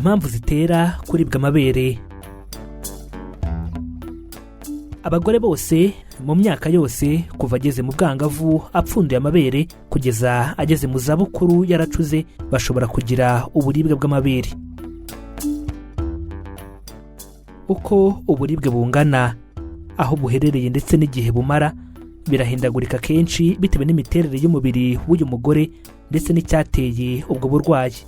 Impamvu zitera kuribwa amabere. Abagore bose mu myaka yose, kuva ageze mu bwangavu apfunduye amabere kugeza ageze mu zabukuru yaracuze, bashobora kugira uburibwe bw'amabere. Uko uburibwe bungana, aho buherereye ndetse n'igihe bumara birahindagurika kenshi bitewe n'imiterere y'umubiri w'uyu mugore ndetse n'icyateye ubwo burwayi.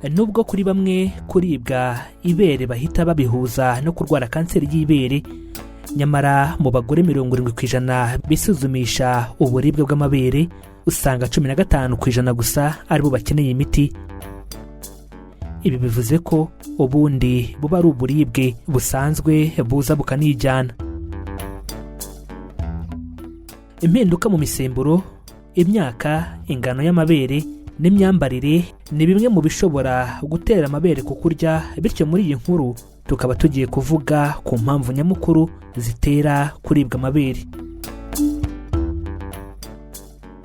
Nubwo kuri bamwe kuribwa ibere bahita babihuza no kurwara kanseri y'ibere, nyamara mu bagore 70% bisuzumisha uburibwe bw'amabere, usanga 15% gusa aribo bakeneye imiti. Ibi bivuze ko ubundi buba ari uburibwe busanzwe buza bukanijyana. Impinduka mu misemburo, imyaka, ingano y'amabere n'imyambarire ni bimwe mu bishobora gutera amabere kukurya. Bityo muri iyi nkuru tukaba tugiye kuvuga ku mpamvu nyamukuru zitera kuribwa amabere.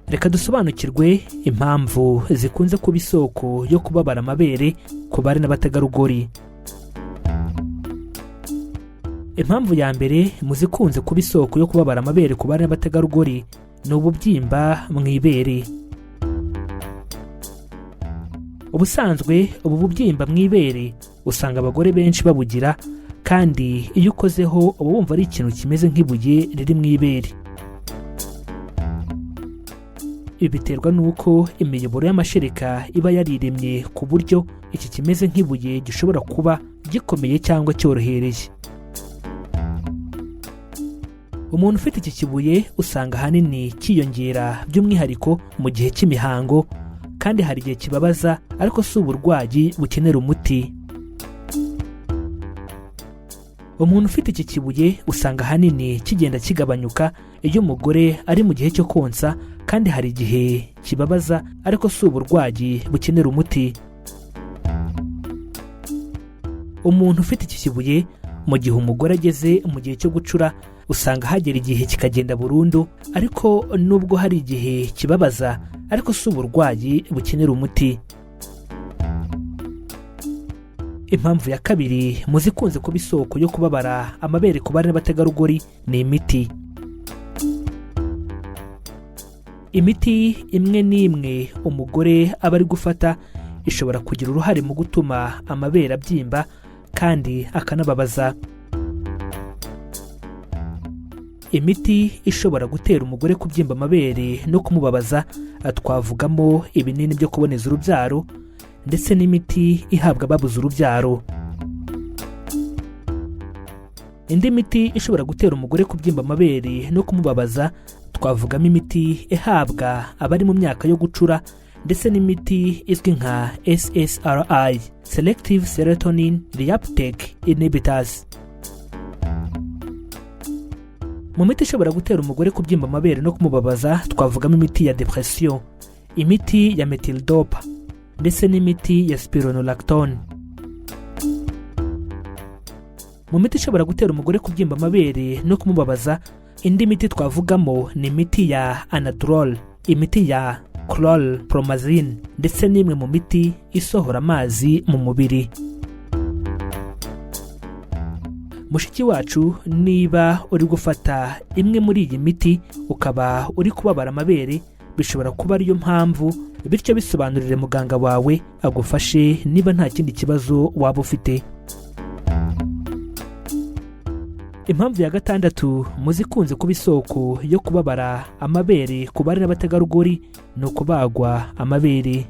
Reka dusobanukirwe impamvu zikunze kuba isoko yo kubabara amabere ku bari n'abategarugori. Impamvu ya mbere mu zikunze kuba isoko yo kubabara amabere ku bari n'abategarugori ni ububyimba mu ibere. Ubusanzwe ubu bubyimba mu ibere usanga abagore benshi babugira, kandi iyo ukozeho uba wumva ari ikintu kimeze nk'ibuye riri mu ibere. Ibi biterwa n'uko imiyoboro y'amashereka iba yariremye ku buryo iki kimeze nk'ibuye gishobora kuba gikomeye cyangwa cyorohereye. Umuntu ufite iki kibuye usanga ahanini cyiyongera, by'umwihariko mu gihe cy'imihango, kandi hari igihe kibabaza, ariko si uburwayi bukenera umuti. Umuntu ufite iki kibuye usanga ahanini kigenda kigabanyuka iyo umugore ari mu gihe cyo konsa, kandi hari igihe kibabaza, ariko si uburwayi bukenera umuti. Umuntu ufite iki kibuye, mu gihe umugore ageze mu gihe cyo gucura, usanga hagera igihe kikagenda burundu, ariko nubwo hari igihe kibabaza, ariko si uburwayi bukenera umuti. Impamvu ya kabiri mu zikunze kuba isoko yo kubabara amabere ku bari n'abategarugori ni imiti. Imiti imwe n'imwe umugore aba ari gufata ishobora kugira uruhare mu gutuma amabere abyimba kandi akanababaza. Imiti ishobora gutera umugore kubyimba amabere no kumubabaza twavugamo ibinini byo kuboneza urubyaro ndetse n'imiti ihabwa ababuze urubyaro. Indi miti ishobora gutera umugore kubyimba amabere no kumubabaza twavugamo imiti ihabwa abari mu myaka yo gucura ndetse n'imiti izwi nka SSRI, Selective Serotonin Reuptake Inhibitors. Mu miti ishobora gutera umugore kubyimba amabere no kumubabaza twavugamo imiti ya depression, imiti ya methyldopa ndetse n'imiti ya spironolactone. Mu miti ishobora gutera umugore kubyimba amabere no kumubabaza, indi miti twavugamo ni imiti ya anadrol, imiti ya chlorpromazine ndetse n'imwe mu miti isohora amazi mu mubiri. Mushiki wacu, niba uri gufata imwe muri iyi miti ukaba uri kubabara amabere, bishobora kuba ariyo mpamvu. Bityo bisobanurire muganga wawe agufashe niba nta kindi kibazo waba ufite. Impamvu ya gatandatu mu zikunze kuba isoko yo kubabara amabere ku bari n'abategarugori ni ukubagwa amabere.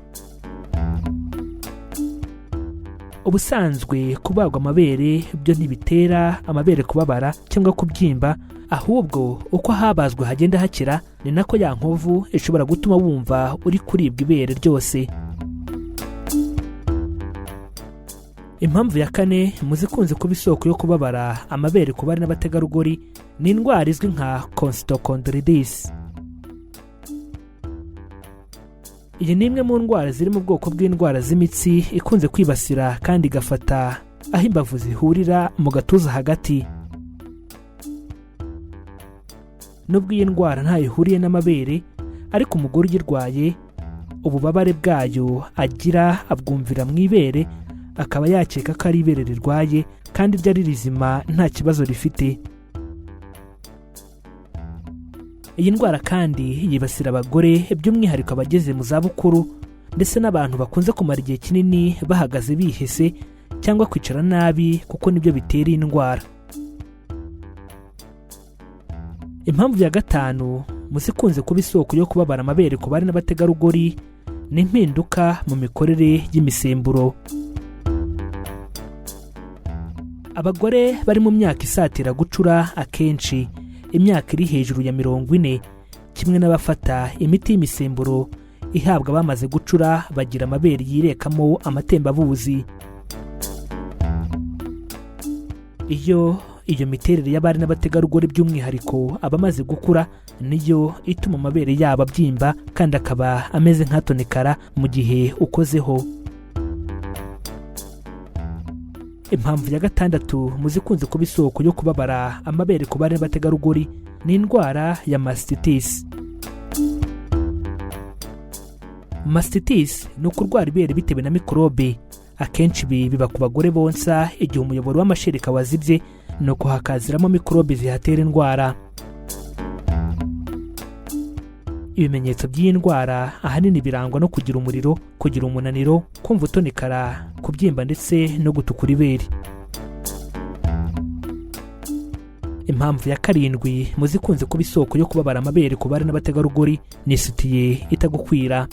Ubusanzwe kubagwa amabere byo ntibitera amabere kubabara cyangwa kubyimba, ahubwo uko habazwe hagenda hakira ni nako ya nkovu ishobora gutuma wumva uri kuribwa ibere ryose. Impamvu ya kane mu zikunze kuba isoko yo kubabara amabere ku bari n'abategarugori ni indwara izwi nka costochondritis. Iyi ni imwe mu ndwara ziri mu bwoko bw'indwara z'imitsi ikunze kwibasira kandi igafata aho imbavu zihurira mu gatuza hagati. Nubwo iyi ndwara ntayo ihuriye n'amabere, ariko umugore uyirwaye Ububabare bwayo agira abwumvira mu ibere, akaba yakeka ko ari ibere rirwaye kandi iryo ari rizima nta kibazo rifite. Iyi ndwara kandi yibasira abagore, by'umwihariko abageze mu zabukuru, ndetse n'abantu bakunze kumara igihe kinini bahagaze bihese cyangwa kwicara nabi, kuko nibyo bitera iyi ndwara. Impamvu ya gatanu mu zikunze kuba isoko yo kubabara amabere ku bari n'abategarugori ni impinduka mu mikorere y'imisemburo. Abagore bari mu myaka isatira gucura, akenshi imyaka iri hejuru ya 40, kimwe n'abafata imiti y'imisemburo ihabwa bamaze gucura, bagira amabere yirekamo amatembabuzi. Iyo iyo miterere y'abari n'abategarugori, by'umwihariko abamaze gukura, niyo ituma amabere yabo abyimba kandi akaba ameze nk'atonekara mu gihe ukozeho. Impamvu ya gatandatu mu zikunze kuba isoko yo kubabara amabere ku bari n'abategarugori ni indwara ya mastitis. Mastitis ni ukurwara ibere bitewe na mikorobe. Akenshi ibi biba ku bagore bonsa igihe umuyoboro w'amashereka wazibye, nuko hakaziramo mikorobe zihatera indwara. Ibimenyetso by'iyi ndwara ahanini birangwa no kugira umuriro, kugira umunaniro, kumva utonekara, kubyimba ndetse no gutukura ibere. Impamvu ya karindwi mu zikunze kuba isoko yo kubabara amabere ku bari n'abategarugori ni isutiye itagukwira.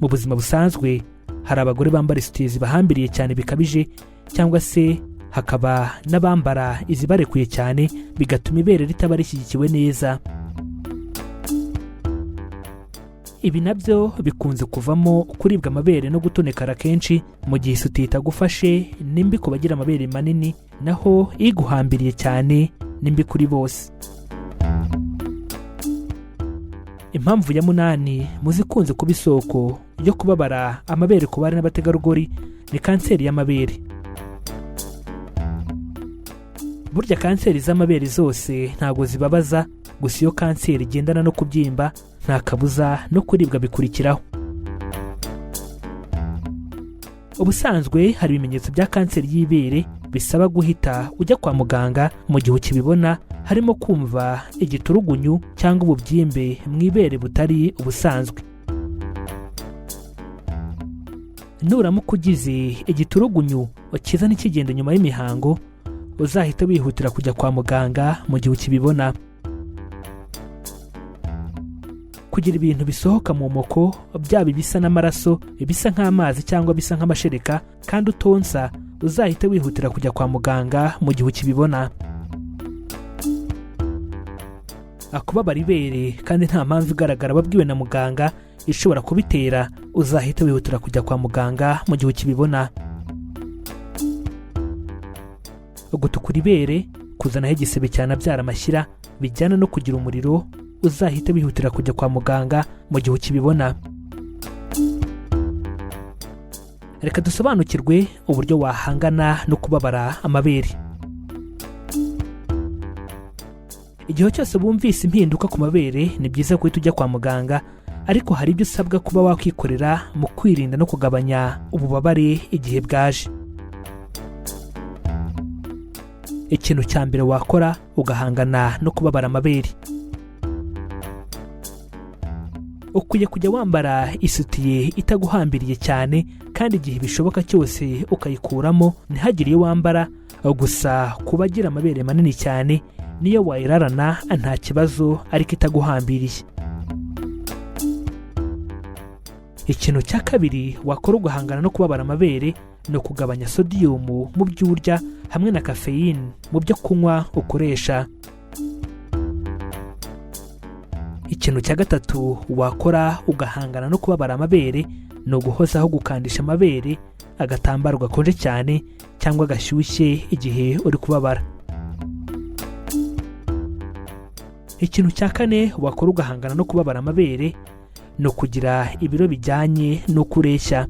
Mu buzima busanzwe hari abagore bambara isutiye zibahambiriye cyane bikabije, cyangwa se hakaba n'abambara izibarekuye cyane, bigatuma ibere ritaba rishyigikiwe neza. Ibi nabyo bikunze kuvamo kuribwa amabere no gutonekara kenshi mu gihe isutiye itagufashe. Ni mbi ku bagira amabere manini, naho iguhambiriye cyane ni mbi kuri bose. Impamvu ya munani mu zikunze kuba isoko yo kubabara amabere ku bari n'abategarugori ni kanseri y'amabere. Burya kanseri z'amabere zose ntabwo zibabaza, gusa iyo kanseri igendana no kubyimba nta kabuza no kuribwa bikurikiraho. Ubusanzwe hari ibimenyetso bya kanseri y'ibere bisaba guhita ujya kwa muganga mu gihe ukibibona, harimo kumva igiturugunyu cyangwa ububyimbe mu ibere butari ubusanzwe. Nuramuka ugize igiturugunyu kiza ntikigende nyuma y'imihango, uzahita wihutira kujya kwa muganga mu gihe ukibibona. Kugira ibintu bisohoka mu moko, byaba ibisa n'amaraso, ibisa nk'amazi cyangwa bisa nk'amashereka, kandi utonsa, uzahita wihutira kujya kwa muganga mu gihe ukibibona. Akubabara ibere kandi nta mpamvu igaragara wabwiwe na muganga ishobora kubitera, uzahita wihutira kujya kwa muganga mu gihe ukibibona. Gutukura ibere, kuzanaho igisebe cyanabyara amashyira bijyana no kugira umuriro, uzahita wihutira kujya kwa muganga mu gihe ukibibona. Reka dusobanukirwe uburyo wahangana no kubabara amabere. Igihe cyose bumvise impinduka ku mabere ni byiza guhita ujya kwa muganga, ariko hari ibyo usabwa kuba wakwikorera mu kwirinda no kugabanya ububabare igihe bwaje. Ikintu cya mbere wakora ugahangana no kubabara amabere, ukwiye kujya wambara isutiye itaguhambiriye cyane, kandi igihe bishoboka cyose ukayikuramo ntihagire iyo wambara. Gusa ku bagira amabere manini cyane niyo wayirarana nta kibazo, ariko itaguhambiriye. Ikintu cya kabiri wakora ugahangana no kubabara amabere ni ukugabanya sodiyumu mu byo urya hamwe na kafeyine mu byo kunywa ukoresha. Ikintu cya gatatu wakora ugahangana no kubabara amabere ni uguhozaho gukandisha amabere agatambaro gakonje cyane cyangwa gashyushye igihe uri kubabara. Ikintu cya kane wakora ugahangana no kubabara amabere ni ukugira ibiro bijyanye n'uko ureshya.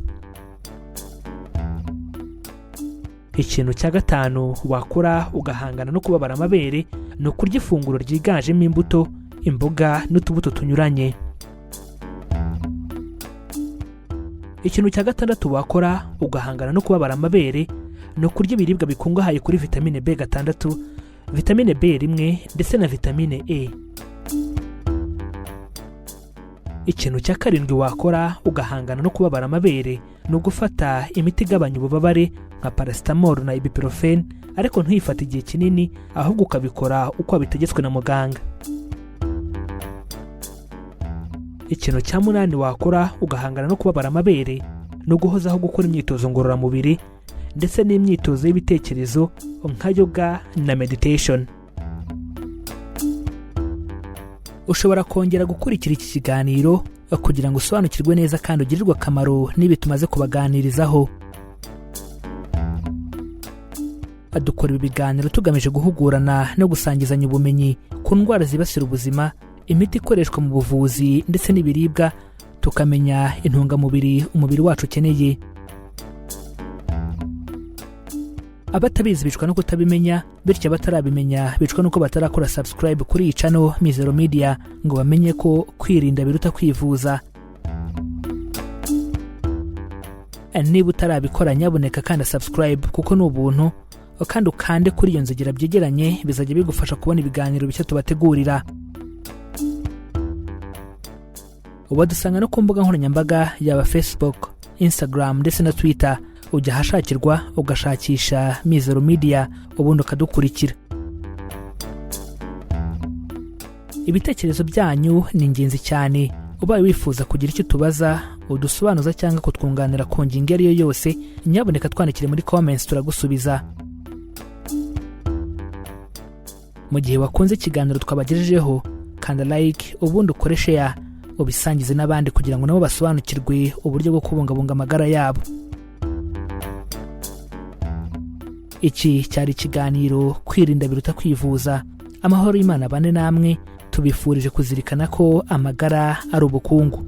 Ikintu cya gatanu wakora ugahangana no kubabara amabere ni ukurya ifunguro ryiganjemo imbuto, imboga n'utubuto tunyuranye. Ikintu cya gatandatu wakora ugahangana no kubabara amabere ni ukurya ibiribwa bikungahaye kuri vitamine B6, vitamine B1 ndetse na vitamine E. Ikintu cya karindwi wakora ugahangana no kubabara amabere ni ugufata imiti igabanya ububabare nka paracetamol na ibuprofen, ariko ntuyifate igihe kinini, ahubwo ukabikora uko wabitegetswe na muganga. Ikintu cya munani wakora ugahangana no kubabara amabere ni uguhozaho gukora imyitozo ngororamubiri ndetse n'imyitozo y'ibitekerezo nka yoga na meditation. Ushobora kongera gukurikira iki kiganiro kugira ngo usobanukirwe neza kandi ugirirwe akamaro n'ibi tumaze kubaganirizaho. Dukora ibi biganiro tugamije guhugurana no gusangizanya ubumenyi ku ndwara zibasira ubuzima, imiti ikoreshwa mu buvuzi ndetse n'ibiribwa, tukamenya intungamubiri umubiri wacu ukeneye. Abatabizi bicwa no kutabimenya, bityo abatarabimenya bicwa nuko batarakora subscribe kuri iyi channel Mizero Media ngo bamenye ko kwirinda biruta kwivuza. Niba utarabikora nyabuneka kanda subscribe kuko ni ubuntu, kandi ukande kuri iyo nzogera byegeranye, bizajya bigufasha kubona ibiganiro bishya tubategurira. Wadusanga no ku mbuga nkoranyambaga yaba Facebook, Instagram ndetse na Twitter. Ujya ahashakirwa ugashakisha Mizero Media ubundi ukadukurikira. Ibitekerezo byanyu ni ingenzi cyane. Ubaye wifuza kugira icyo utubaza, udusobanuza cyangwa kutwunganira ku ngingo iyo ari yo yose, nyabuneka twandikire muri comments turagusubiza. Mu gihe wakunze ikiganiro twabagejejeho, kanda like ubundi ukore share, ubisangize n'abandi kugira ngo nabo basobanukirwe uburyo bwo kubungabunga amagara yabo. Iki cyari ikiganiro Kwirinda biruta kwivuza. Amahoro y'Imana abane namwe, tubifurije kuzirikana ko amagara ari ubukungu.